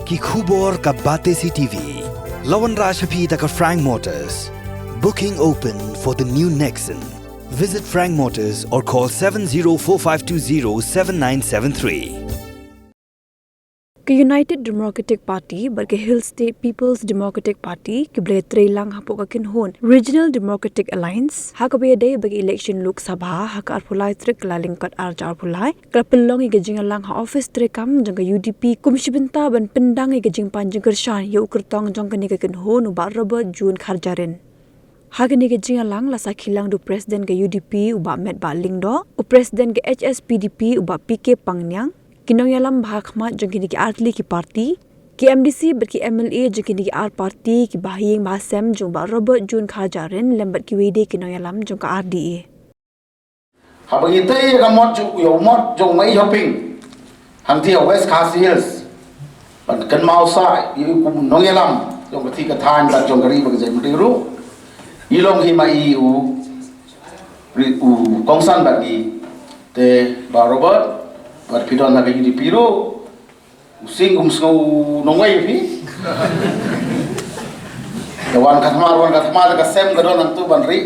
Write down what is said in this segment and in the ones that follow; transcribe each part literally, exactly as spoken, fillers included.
Ki khubor ka Batesi T V. La wanrah sha phi da ka Frank Motors. Booking open for the new Nexon. Visit Frank Motors or call seven zero four five two zero seven nine seven three. Ka United Democratic Party bad ka Hill State People's Democratic Party ki ba la trei lang hapoh ka kynhun Regional Democratic Alliance ha kaba ïadei bad ka election Lok Sabha ha ka arphew lai tarik Kyllalyngkot arhajar arphew lai, ka la pynlong ïa ka jingïalang ha office treikam jong ka U D P kum shi bynta ban pyndang ïa ka jingpan jingkyrshan ïa u kyrtong jong kane ka kynhun, u Bah Robert June Kharjahrin. Ha kane ka jingïalang la sakhi lang da u President ka U D P, u Bah Metbah Lyngdoh, u President ka H S P D P, u Bah P K Pangniang, ki nongïalam ba ha khmat jong kine ki artylli ki party, ki M D C bad ki M L A jong kine ki ar party, ki bahaïing bahasem jong u Bah Robert June Kharjahrin lem bad kiwei de ki nongïalam jong ka R D A. Haba ngi tei ïa ka mot jong, ïa u mot jong u Mei Hoping hangtei ha West Khasi Hills, ban kynmaw sa ïa u kum u nongïalam jong ka thih ka thaiñ bad jong ka ri bad ka jaitbynriew ruh. I long hi ma i u, u kongsan bad ngi, te Bah Robert, bad phi don ha ka U D P ruh. U sing um sngew nongwei phi. Da wan ka thma, wan ka thma da ka sem ka don nangtu ban ri.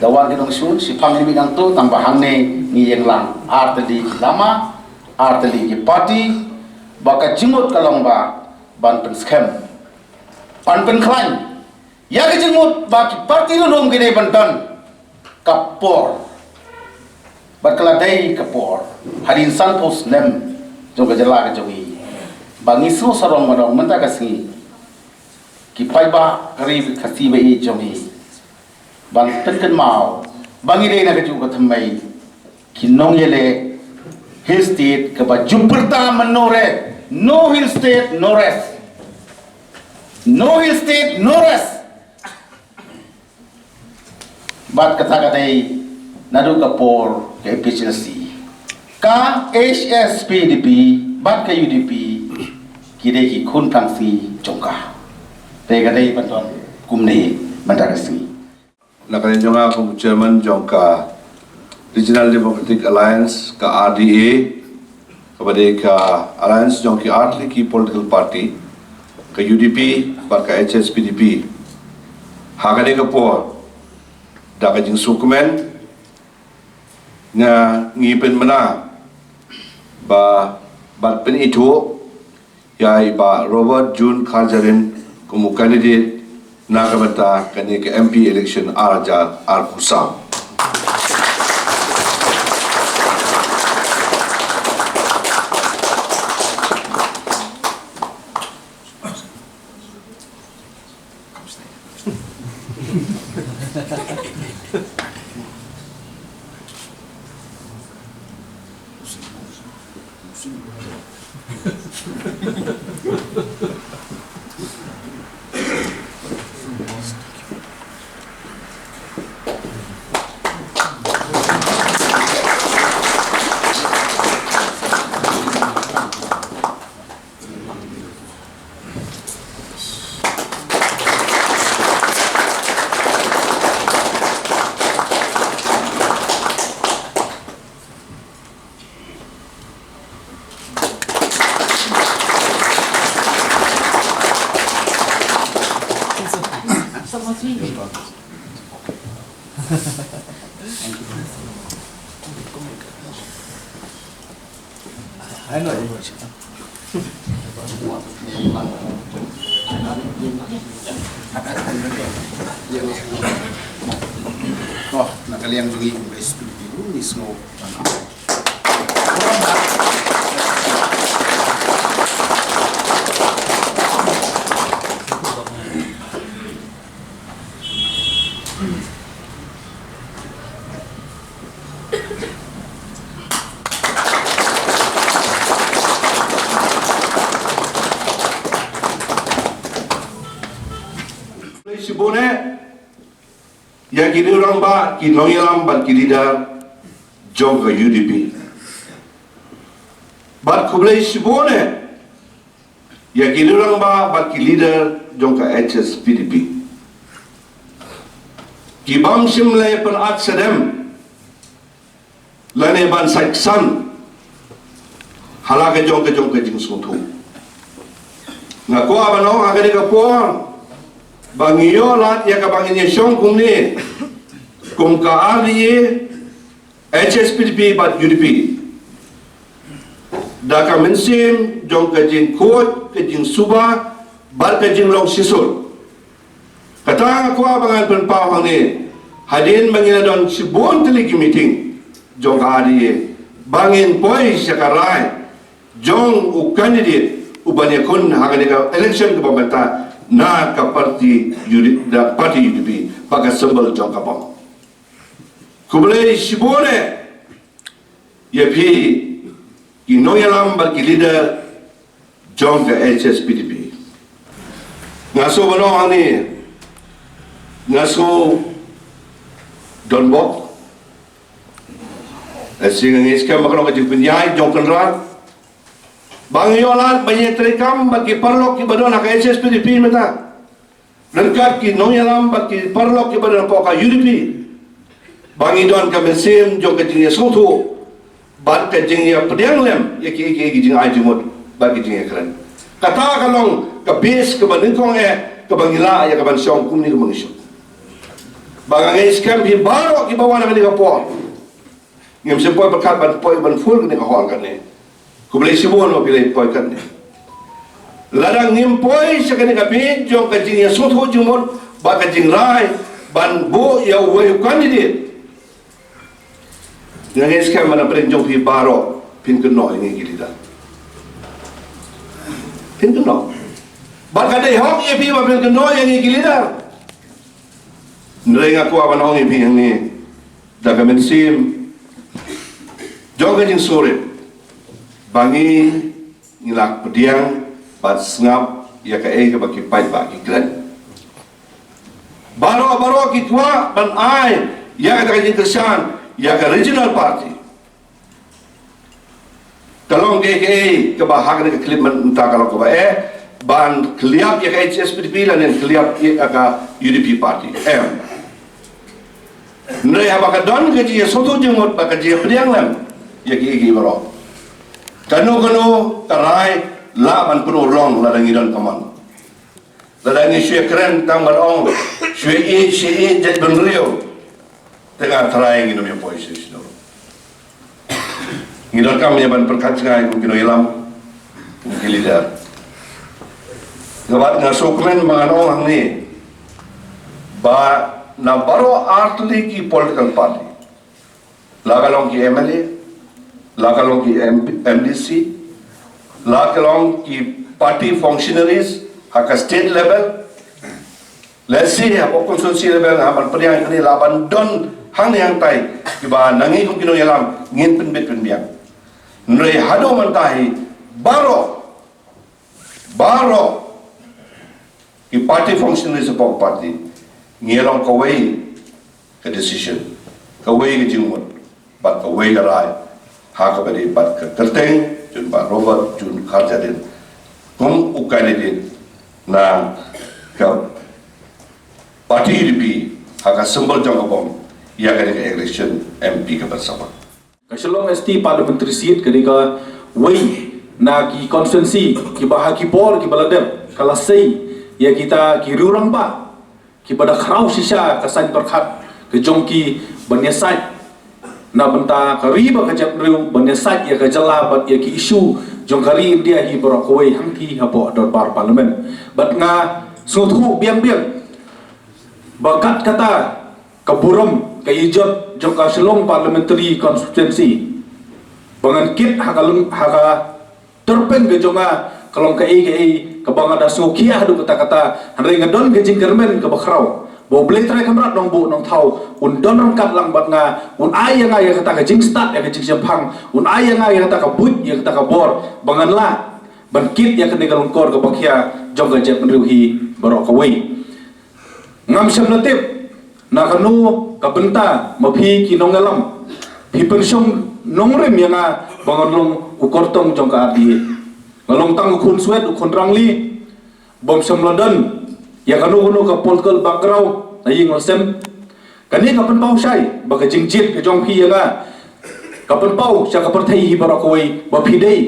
Da wan ki nongshun shiphang ïa ngi nangtu, tang ba hangne ngi ïeng lang artylli ki lama, artylli ki party, ba ka jingmut ka long ba ban pynskhem, ban pynkhlaiñ ïa ka jingmut ba ki party ruh ym dei ban don ka por. Bad ka la dei ka por hadien sanphew snem jong ka jylla ka jong ngi, ba ngi shu sarong ba dang mynta ka sngi, ki paidbah ka ri Khasi ba ïeit jong ngi, ban pynkynmaw ba ngi dei na kajuh ka thymmei ki nongïaleh Hill State kaba ju pyrta mynno re, "No Hill State, no rest. No Hill State, no rest." Bad kata ka dei naduh ka por ka A P H L C. Ka H S P D P bad ka U D P ki dei ki khun phlang sngi jong ka. Te ka dei ban don kumne mynta ka sngi. Na ka liang jong nga kum u chairman jong ka Regional Democratic Alliance, ka R D A, kaba dei ka alliance jong ki artylli ki political party, ka U D P bad ka H S P D P. Ha kane ka por, da ka jingsngewkmen, nga ngi pynbna ba, bad pynithuh ïa i Bah Robert June Kharjahrin kum u candidate na ka bynta kane ka M P election arhajar arphew saw. Oh, na ka liang jong ngi kum ka S P D P ruh ngi sngew. Khublei shibun eh ïa ki rangbah, ki nongïalam bad ki leader jong ka U D P. Bad khublei shibun eh ïa ki rangbah bad ki leader jong ka H S P D P. Ki bym shym la pynat shadem lane ban sait san ha la ka jong ka jong ka jingsngewthuh. Nga kwah ban ong ha kane ka por ba ngi ïoh lad ïa kaba ngin ïa shong kumne kum ka R D A, H S P D P bad U D P da ka mynsiem jong ka jingkhuid, ka jingsuba bad ka jinglong shisha. Kata nga kwah ba ngan pynpaw hangne hadien ba ngin ïa don shibun tylli ki meeting jong ka R D A ba ngin poi sha ka rai jong u candidate uban ïakhun ha kane ka election kaba mynta na ka party U D, da party U D P bad ka symbol jong ka bom. Khublei shibun eh ïa phi ki nongïalam bad ki leader jong ka H S P D P. Nga sngewbha hangne, nga sngew donbok. Lehse nga ngeit skhem ba ka long ka jingpynïaid jong u Kynrad ba ngi ïoh lad ban ïa treikam bad ki paralok kiba don ha ka H S P D P mynta, ryngkat ki nongïalam bad ki paralok kiba don hapoh ka U D P, ba ngi don ka mynsiem jong ka jingïasngewthuh bad ka jingïapdiang lem ïa ki, ki, ki jingai jingmut bad ki jingïakren. Kata ka long ka base kaba nyngkong eh kaba ngi lah ïa kaban shong kumne kaba ngi shong. Ba nga ngeit skhem phi baroh kiba wan ha kane ka por, ngim shym poi pyrkhat ban poi ban full kane ka hall kane. Khublei shibun ba phi la poi kane. Lada ngim poi sha kane ka bit jong ka jingïasngewthuh jingmut bad ka jingrai ban buh ïa uwei u candidate, nga ngeit skhem ba na pdeng jong phi baroh phin kynnoh ïa ngi ki leader. Phin kynnoh. Bad ka dei hok ïa phi ba phin kynnoh ïa ngi ki leader. Hynrei nga kwah ban ong ïa phi hangne da ka mynsiem jong ka jingsngewrit ba ngi, ngi la pdiang bad sngap ïa kaei kaba ki paidbah ki kren. Baroh baroh ki kwah ban ai ïa kata ka jingkyrshan ïa ka regional party. Ka long kaei kaei kaba ha kane ka clip mynta ka long kaba eh ban kylliap ïa ka H S P D P lane kylliap ïa ka U D P party. Em. Hynrei haba ka don ka jingïasngewthuh jingmut bad ka jingïapdiang lem ïa kiei kiei baroh, kano kano ka rai lah ban pynurlong lada ngi don ka mon. Lada ngi shu ïakren tang ban ong shu ïeit, shu ïeit jaitbynriew, te nga tharai ngin ym ïa poi sha shnong. Ngi donkam ïa ban pyrkhat jngai kum ki nongïalam, kum ki leader. Nga bat nga sngewkmen ba ngan ong hangne ba na baroh artylli ki political party, la ka long ki M L A, la ka long ki M P, M D C, la ka long ki party functionaries ha ka state level, lehse hapoh constituency level, ha ban pdiang kane la ban don hangne hangtai kiba na ngi kum ki nongïalam ngin pynbit pynbiang. Hynrei haduh mynta hi baroh, baroh ki party functionaries hapoh party ngi ïa long kawei ka decision, kawei ka jingmut bad kawei ka rai ha kaba ïadei bad ka kyrteng jong Bah Robert June Kharjahrin kum u candidate na ka party U D P ha ka symbol jong ka bom ïa kane ka election M P ka ban sa wan. Ka Shillong S T Parliamentary Seat ka dei kawei na ki constituency kiba ha ki por kiba la dep ka la sei ïa kita ki riew rangbah kiba da khraw shisha ka saiñ pyrkhat ka jong ki ban ïasaid na bynta ka ri bad ka jaitbynriew, ban ïasaid ïa ka jylla bad ïa ki issue jong ka ri India hi baroh kawei hangtei hapoh dorbar Parliament. Bad nga sngewthuh biang biang ba kat kata ka burom ka ijot jong ka Shillong Parliamentary Constituency ba ngan kit ha ka lem-, ha ka tyrpeng ka jong nga ka long kaei kaei kaba nga da sngewkhia haduh katta katta. Hynrei nga don ka jingkyrmen kaba khraw ba U Blei Trai Kynrad Nongbuh Nongthaw un don ryngkat lang bad nga, un ai ïa nga ïa kata ka jingstad, ïa ka jingshemphang, un ai ïa nga ïa kata ka buit, ïa kata ka bor ba ngan lah ban kit ïa kane ka lyngkor kaba khia jong ka jaitbynriew hi baroh kawei. Ngam shym la tip na kano ka bynta ma phi ki nongïalam phi pynshong nongrim ïa nga ba ngan long u kyrtong jong ka R D A. Nga long tang u khun swet, u khun rangli, bym shym la don ïa kano kano ka political background na ïing la sem. Kane ka pynpaw shai ba ka jingjied ka jong phi ïa nga ka pynpaw sha ka pyrthei hi baroh kawei ba phi dei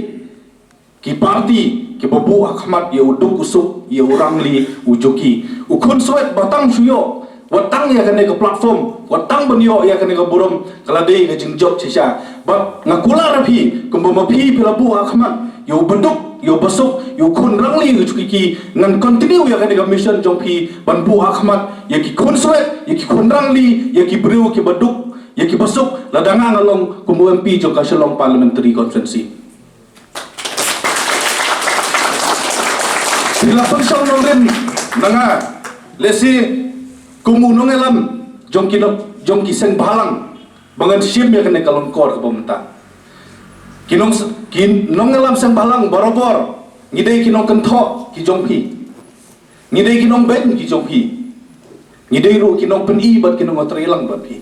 ki party kiba buh ha khmat ïa u duk u suk, ïa u rangli u juki. U khunswet ba tang shu ïoh, wat tang ïa kane ka platform, wat tang ban ïoh ïa kane ka burom, ka la dei ka jingjop shisha. Bad nga kular ïa phi, kumba ma phi phi la buh ha khmat ïa u baduk, ïa u basuk, ïa u khun rangli u juki, ngan continue ïa kane ka mission jong phi ban buh ha khmat ïa ki khunswet, ïa ki khun rangli, ïa ki briew kiba duk, ïa ki basuk, lada nga nga long kum u M P jong ka Shillong Parliamentary Constituency. Phi la pynshong nongrim na nga, lehse kum u nongïalam jong ki nong, jong ki seng bhalang ba ngan shim ïa kane ka lyngkor kaba mynta. Ki nong, ki nongïalam seng bhalang barabor ngi dei ki nongkynthoh ki jong phi. Ngi dei ki nongbeiñ ki jong phi. Ngi dei ruh ki nongpyni bad ki nongtrei lang bad phi.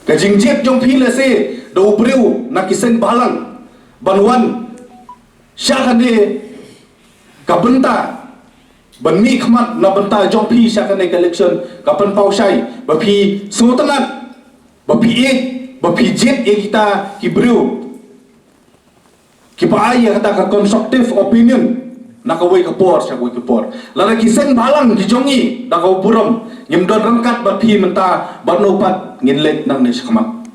Ka jingjied jong phi lehse da u briew na ki seng bhalang ban wan sha kane ka bynta, ban mih khmat na bynta jong phi sha kane ka election, ka pynpaw shai ba phi sngewtynnat, ba phi ïeit, ba phi jied ïa kita ki briew kiba ai ïa kata ka constructive opinion na kawei ka por sha kawei ka por. Lada ki seng bhalang ki jong ngi da ka burom, ngim don ryngkat bad phi mynta, bad no pat ngin leit nangne shakhmat.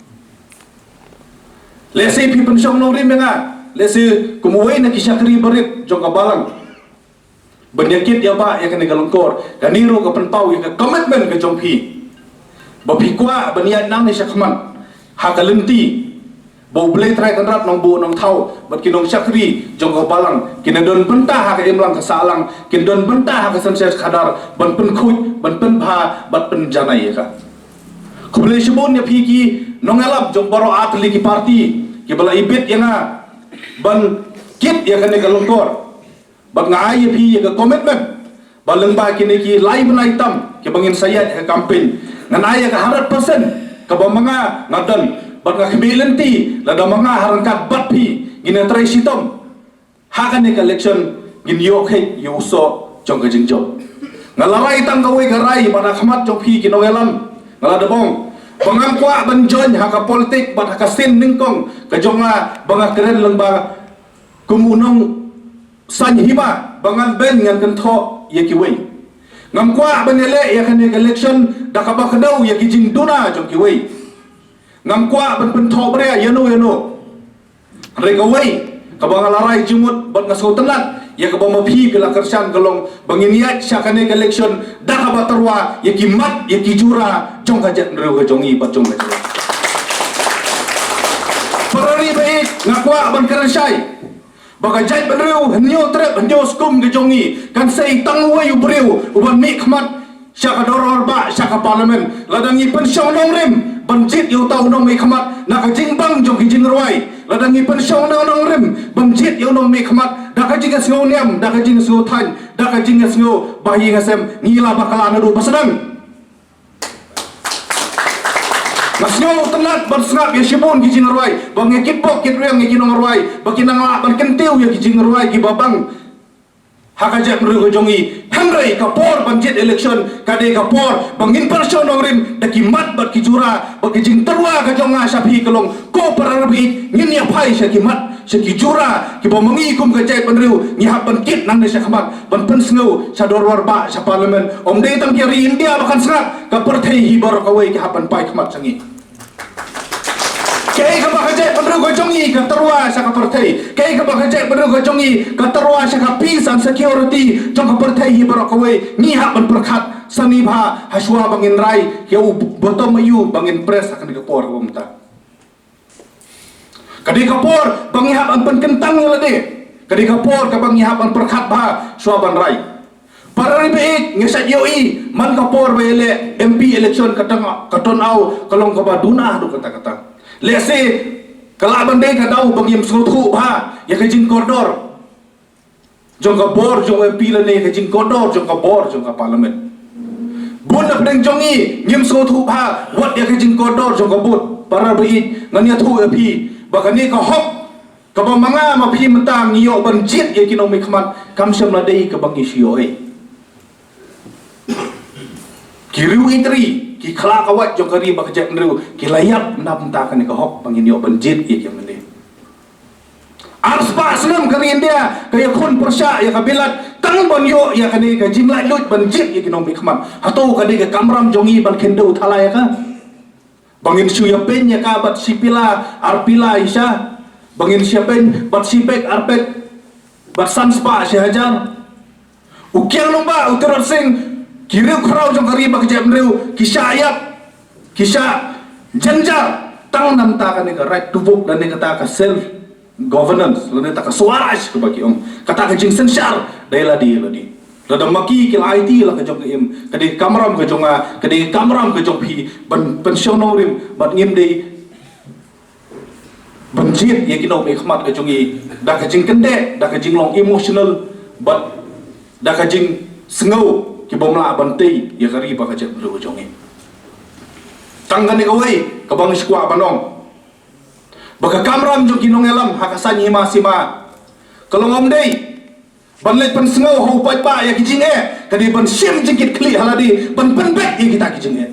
Lehse phi pynshong nongrim ïa nga, lehse kum uwei na ki shakri barit jong ka balang ban ïa kit ïa bah ïa kane ka lyngkor. Kane ruh ka pynpaw ïa ka commitment ka jong phi ba phi kwah ban ïaid nangne shakhmat ha ka lynti ba U Blei Trai Kynrad Nongbuh Nongthaw bad ki nongshakri jong ka balang kin don bynta ha ka imlang ka sahlang, kin don bynta ha ka synshar khadar ban pynkhuid, ban pynbha, ban pynjanai ïa ka. Khublei shibun ïa phi ki nongïalam jong baroh artylli ki party kiba la ibit ïa nga ban kit ïa kane ka lyngkor. Bad nga ai ïa phi ïa ka commitment ba lyngba kine ki lai bnai tam kiba ngin sa ïaid ha ka campaign, ngan ai ïa ka hundred percent kaba ma nga nga don. Bad nga khmih lynti lada ma nga ha ryngkat bad phi ngin ïatrei shitom ha kane ka election, ngin ïoh kheit ïa u soh jong ka jingjop. Nga la rai tang kawei ka rai bad ha khmat jong phi ki nongïalam nga la dep ong ba ngam kwah ban join ha ka politik bad ha ka sien nyngkong ka jong nga ba nga kren lyngba kum u nongsaiñ hima ba ngan beiñ ngan kynthoh ïa kiwei. Ngam kwah ban ïaleh ïa kane ka election da kaba kdew ïa ki jingduna jong kiwei. Ngam kwah ban pynthoh bria ïano ïano. Hynrei kawei kaba nga la rai jingmut bad nga sngewtynnat ïa kaba ma phi phi la kyrshan ka long ba ngin ïaid sha kane ka election da kaba tyrwa ïa ki mat ïa ki jura jong ka jaitbynriew ka jong ngi bad jong ka jong ngi. Para ri ba ïeit, nga kwah ban kren shai ba ka jaitbynriew Hynñiewtrep Hynñiewskum ka jong ngi kan sei tang uwei u briew uban mih khmat sha ka dorbar bah sha ka parliament. Lada ngi pynshong nongrim ban jied ïa uta u nongmihkhmat na ka jingbang jong ki jingrwai, lada ngi pynshong nongrim ban jied ïa u nongmihkhmat da ka jingsngewniam, da ka jingsngewthaiñ, da ka jingsngew ba ïing ha sem, ngi la bakla naduh ba sdang. Nga sngewtynnat ban sngap ïa shibun ki jingrwai ba ngi kitbok kitrwiang ïa ki nongrwai ba ki nang lah ban kyntiew ïa ki jingrwai kiba bang ha ka jaitbynriew ka jong ngi. Hynrei ka por ban jied election ka dei ka por ba ngin pynshong nongrim da ki mat bad ki jura. Bad ka jingtyrwa ka jong nga sha phi ka long, ko para ri ba ïeit, ngin ïa phai sha ki mat sha ki jura kiba ma ngi kum ka jaitbynriew ngi hap ban kit nangne shakhmat ban pynsngew sha dorbar bah sha parliament. Ym dei tang ki ri India ba kan sngap, ka pyrthei hi baroh kawei ki hap ban phai khmat sha ngi. Kaei kaba ka jaitbynriew ka jong ngi ka tyrwa sha ka pyrthei, kaei kaba ka jaitbynriew ka jong ngi ka tyrwa sha ka peace and security jong ka pyrthei hi baroh kawei, ngi hap ban pyrkhat sani bha ha shuwa ba ngin rai ïa u bottom aïu ba ngin press ha kane ka por kaba mynta. Ka dei ka por ba ngi hap ban pynkyntang ïa lade. Ka dei ka por kaba ngi hap ban pyrkhat bha shuwa ban rai. Para ri ba ïeit, ngi sa ïohi man ka por ba ïaleh M P election ka tang, ka turnout ka long kaba duna haduh katta katta. Lehse ka lah ban dei ka daw ba ngim sngewthuh bha ïa ka jingkordor jong ka bor jong u M P lane ka jingkordor jong ka bor jong ka parliament. Bun na pdeng jong ngi ngim sngewthuh bha wat ïa ka jingkordor jong ka bor. Para ri ba ïeit, ngan ïathuh ïa phi ba kane ka hok kaba ma nga ma phi mynta ngi ïoh ban jied ïa ki nongmihkhmat kam shym la dei kaba ngi shu ïoh ei. Ki riew itri, ki khla ka wait jong ka ri bad ka jaitbynriew ki la ïap na bynta kane ka hok ba ngin ïoh ban jied ïa ki mynne. Arspah snem ka ri India ka ïakhun pyrshah ïa ka bilat tang ban ïoh ïa kane ka jinglaitluid ban jied ïa ki nongmihkhmat. Hato ka dei ka kamram jong ngi ban khyndew thala ïa ka? Ba ngin shu ïapeiñ ïa ka bad shi pila ar pila i sha? Ba ngin shu ïapeiñ bad shi pek ar pek bad san spah shi hajar? U Kiang Lungba, u Tirot Sing, ki riewkhraw jong ka ri ba ka jaitbynriew ki shah ïap, ki shah jynjar tang namar kata ka right to vote lane kata ka self governance lane kata ka swaraj kaba ki ong. Kata ka jingsynshar da ïa lade ïa lade. Lada ma ki ki la aiti la ka jong ka im, ka dei ka kamram ka jong nga, ka dei ka kamram ka jong phi ban pynshong nongrim bad ngim dei ban jied ïa ki nongmihkhmat ka jong ngi da ka jingkyndit, da ka jinglong emotional bad da ka jingsngew ki bym lah ban tei ïa ka ri ba ka jaitbynriew ka jong ngi. Tang kane kawei kaba nga kwah ban ong ba ka kamram jong ki nongïalam ha ka saiñ hima sima ka long ym dei ban leit pynsngew ha u paidbah ïa ki jingeh, ka dei ban shim jingkitkhlieh ha lade ban pynbeit ïa kita ki jingeh.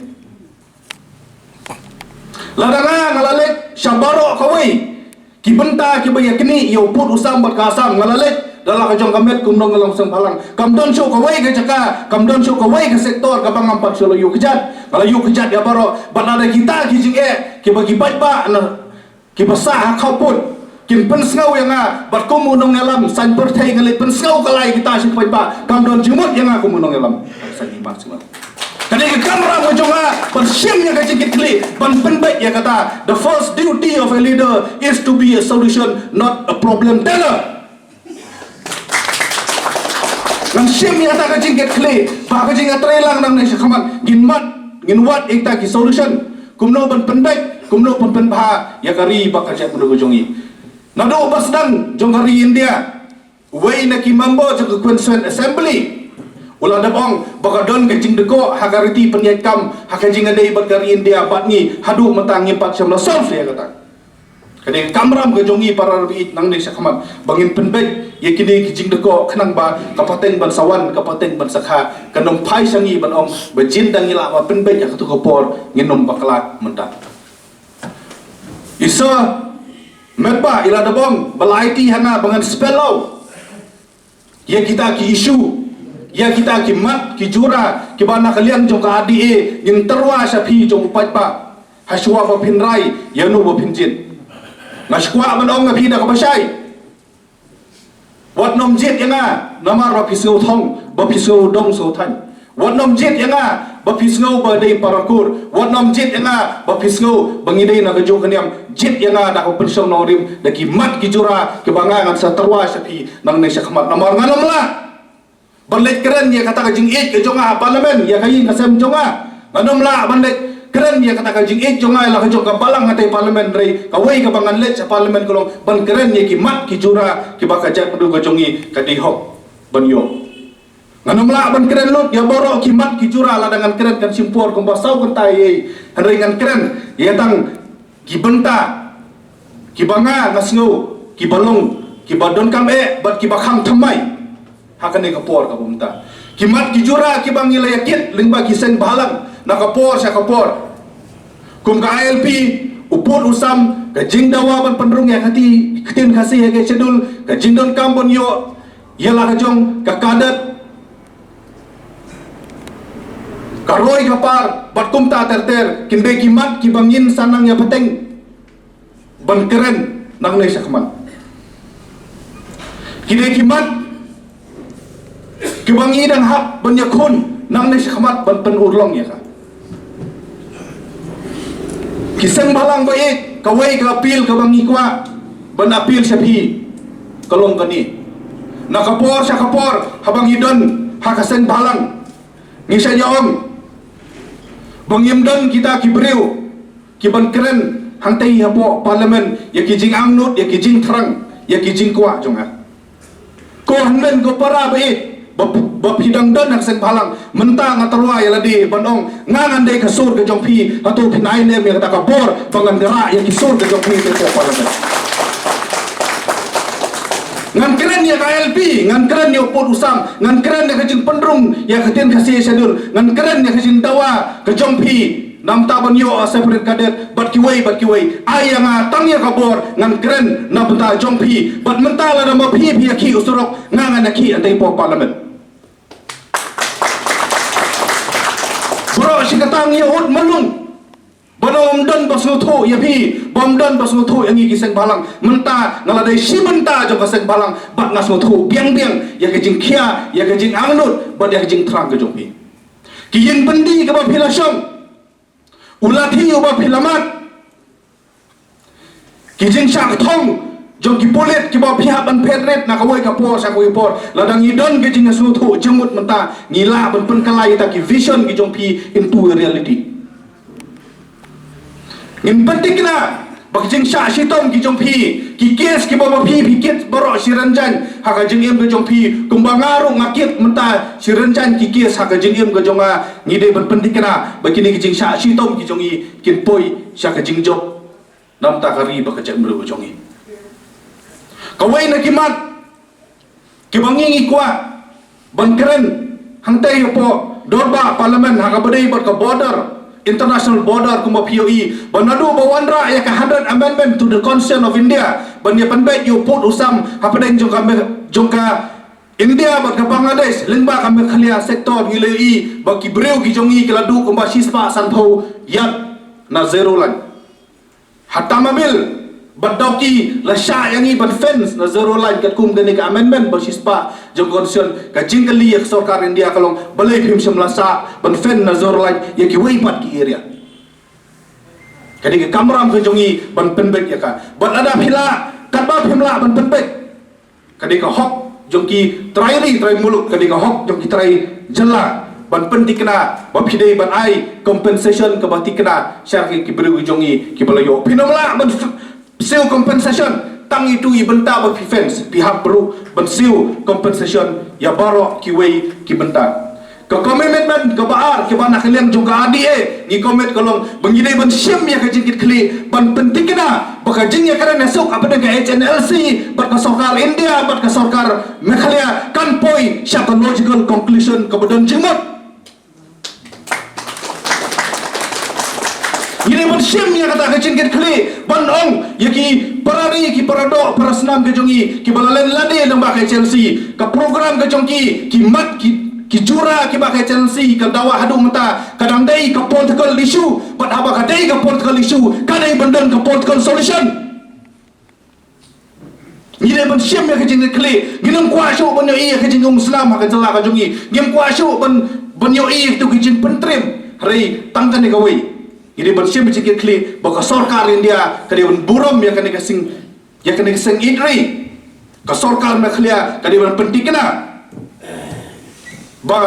Lada nga nga la leit sha baroh kawei ki bynta kiba ïa knieh ïa u pud u sam bad ka Assam, nga la leit da la ka jong ka met kum u nongïalam seng bhalang. Kam don shuh kawei ka jaka, kam don shuh kawei ka sektor kaba ngam pat shu la ïoh kjat. Nga la ïoh kjat ïa baroh. Bad lada kita ki jingeh kiba ki paidbah na kiba sah ha khaput kin pynsngew ïa nga bad kum u nongïalam saiñ pyrthei nga leit pynsngew ka lai kita sha ki paidbah, kam don jingmut ïa nga kum u nongïalam saiñ hima sima. Ka dei ka kamram ka jong nga ban shim ïa ka jingkitkhlieh, ban pynbeit ïa kata. The first duty of a leader is to be a solution, not a problem teller. Ngan shim ïa kata ka jingkitkhlieh ba ka jingïatreilang nangne shakhmat ngin mad, ngin wad ïa kita ki solution. Kumno ban pynbeit, kumno ban pynbha ïa ka ri ba ka jaitbynriew ka jong ngi. Naduh ba sdang jong ka ri India, uwei na ki member jong ka Constituent Assembly u la dep ong ba ka don ka jingdkoh ha ka riti pynïaid kam ha ka jingïadei bad ka ri India bad ngi, haduh mynta ngim pat shym la solve ïa kata. Ka dei ka kamram ka jong ngi para ri nangne shakhmat ba ngin pynbeit ïa kine ki jingdkoh khnang ba ka pateng ban sa wan, ka pateng ban sa kha, kan ym phai sha ngi ban ong ba jin da ngi lah ban pynbeit ïa kato ka por, ngin ym bakla mynta. I Sir Metbah i la dep ong ba la aiti ha nga ba ngan spell out ïa kita ki issue, ïa kita ki mat ki jura kiba na ka liang jong ka R D A ngin tyrwa sha phi jong u paidbah. Hashwa ba phin rai ïa no ba phin jied. Nga shu kwah ban ong ïa phi da kaba shai. Wat nym jied ïa nga namar ba phi sngew thong, ba phi sngew dong sngew thaiñ. Wat nym jied ïa nga ba phi sngew ba dei para kur. Wat nym jied ïa nga ba phi sngew ba ngi dei na ka juh ka niam. Jied ïa nga da ka pynshong nongrim, da ki mat ki jura kiba nga ngan sa tyrwa sha phi nangne shakhmat. Namar ngan ym lah ban leit kren ïa kata ka jingïeit ka jong nga ha Parliament, ïa ka ïing ka sem jong nga. Ngan ym lah ban leit kren ïa kata ka jingïeit jong nga ïa la ka jong ka balang ha kata ka Parliament, hynrei kawei kaba ngan leit sha Parliament ka long ban kren ïa ki mat ki jura kiba ka jaitbynriew ka jong ngi ka dei hok ban ïoh. Ngan ym lah ban kren lut ïa baroh ki mat ki jura, lada ngan kren kan shim por kumba saw kynta ei ei. Hynrei ngan kren ïa tang ki bynta kiba nga nga sngew kiba long kiba donkam eh bad kiba kham thymmai ha kane ka por kaba mynta. Ki mat ki jura kiba ngi la ïakit lyngba ki seng bhalang na ka por sha ka por. Kum ka I L P, u pud u sam, ka jingdawa ban pynrung ïa ka kti, ka ktien Khasi ha ka schedule, ka jingdonkam ban ïoh ïa la ka jong ka cadet, ka roi ka par bad kumta ter ter, kin dei ki mat kiba ngin sa nang ïa pateng ban kren nangne shakhmat. Ki dei ki mat kiba ngi dang hap ban ïakhun nangne shakhmat ban pynurlong ïa ka. Ki seng bhalang ba ïeit, kawei ka appeal kaba ngi kwah ban appeal sha phi ka long kane. Na ka por sha ka por haba ngi don ha ka seng bhalang, ngi shait ïa ong ba ngim don kita ki briew kiban kren hangtei hapoh Parliament ïa ki jingangnud, ïa ki jingthrang, ïa ki jingkwah jong nga. Ko hynmen ko para ba ïeit ba, ba phi dang don ha ka seng bhalang, mynta nga tyrwa ïa lade ban ong nga ngan dei ka sur ka jong phi. Hato phin ai ne em ïa kata ka bor ba ngan rah ïa ki sur ka jong phi hapoh Parliament? Ngan kren ïa ka I L P, ngan kren ïa u pud u sam, ngan kren ïa ka jingpynrung ïa ka ktien Khasi ha schedule, ngan kren ïa ka jingdawa ka jong phi namar ban ïoh separate cadet bad ki kiwei bad kiwei, ai ïa nga tang ïa ka bor ngan kren na bynta jong phi. Bad mynta lada ma phi phi ïakhih u surok, nga ngan ïakhih hangtei hapoh Parliament. Baroh shi katta ngi ïa ud malu. Ba ym don ba sngewthuh ïa phi, ba ym don ba sngewthuh ïa ngi ki seng bhalang. Mynta nga la dei shi bynta jong ka seng bhalang bad nga sngewthuh biang biang ïa ka jingkhia, ïa ka jingangnud bad ïa ka jingthrang ka jong phi. Ki ïing byndi kiba phi la shong, u lathi uba phi la mad, ki jingshah kthong jong ki pulit kiba phi hap ban phet rit na kawei ka por sha kawei ka por. Lada ngi don ka jingsngewthuh jingmut mynta, ngi lah ban pynkylla ïa kita ki vision ki jong phi into a reality. Ngin pynthikna ba ki jingshah shitom ki jong phi, ki kes kiba ma phi phi kit baroh shi rynjang ha ka jingim ka jong phi, kumba nga ruh nga kit mynta shi rynjang ki kes ha ka jingim ka jong nga. Ngi dei ban pynthikna ba kine ki jingshah shitom ki jong ngi kin poi sha ka jingjop na bynta ka ri bad ka jaitbynriew ka jong ngi. Kawei na ki mat kiba ngi ngi kwah ban kren hangtei hapoh dorbar Parliament ha kaba dei bad ka border, international border, kumba phi ïohi ba naduh ba wanrah ïa ka hundred amendment to the Constitution of India ban ïa pynbeit ïa u pud u sam hapdeng jong ka Me-, jong ka India bad ka Bangladesh lyngba ka Meghalaya sector, ngi la ïohi ba ki briew ki jong ngi ki la duh kumba shispah sanphew ïat na zero line. Ha Tamabil bad Dawki la shah ïa ngi ban fence na zero line katkum kane ka amendment ba shispah jong ka Constitution. Ka jingkylli ïa ka sorkar India ka long, balei phim shym la shah ban fence na zero line ïa kiwei pat ki area? Ka dei ka kamram ka jong ngi ban pynbeit ïa ka. Bad lada phi lah, katba phim lah ban pynbeit, ka dei ka hok jong ki trai ri trai muluk, ka dei ka hok jong ki trai jylla ban pynthikna ba phi dei ban ai compensation kaba thikna sha ki briew jong ngi kiba la ïoh. Phim lah ban siew compensation tang ïa itu i bynta ba phi fence, phi hap ruh ban siew compensation ïa baroh kiwei ki bynta. Ka commitment kaba ar kaba na ka liang jong ka R D A ngi commit ka long ba ngi dei ban shim ïa ka jingkitkhlieh ban pynthikna ba ka jingïakren ïasuk hapdeng ka H N L C bad ka sorkar India bad ka sorkar Meghalaya kan poi sha ka logical conclusion kaba don jingmut. Ngi dei ban shim ïa kata ka jingkitkhlieh ban ong ïa ki para ri, ki para doh, para snam ka jong ngi kiba la len lade lyngba ka H N L C, ka program ka jong ki, ki mat, ki, ki jura kiba ka H N L C ka dawa haduh mynta ka dang dei ka political issue. Bad haba ka dei ka political issue, ka dei ban don ka political solution. Ngi dei ban shim ïa ka jingkitkhlieh. Ngim kwah shuh ban ïohi ïa ka jingumsnam ha ka jylla ka jong ngi. Ngim kwah shuh ban, ban ïohi ïa kito ki jingpyntriem. Hynrei tang kane kawei, ngi dei ban shim ïa ka jingkitkhlieh ba ka sorkar India ka dei ban burom ïa kane ka seng, ïa kane ka seng ïeit ri. Ka sorkar Meghalaya ka dei ban pynthikna ba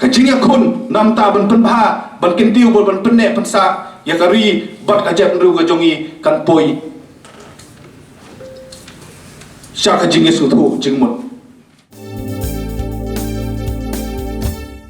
ka jingïakhun namar ban pynbha, ban kyntiew, ban, ban pynneh pynsah ïa ka ri bad ka jaitbynriew ka jong ngi kan poi sha ka jingïasngewthuh jingmut.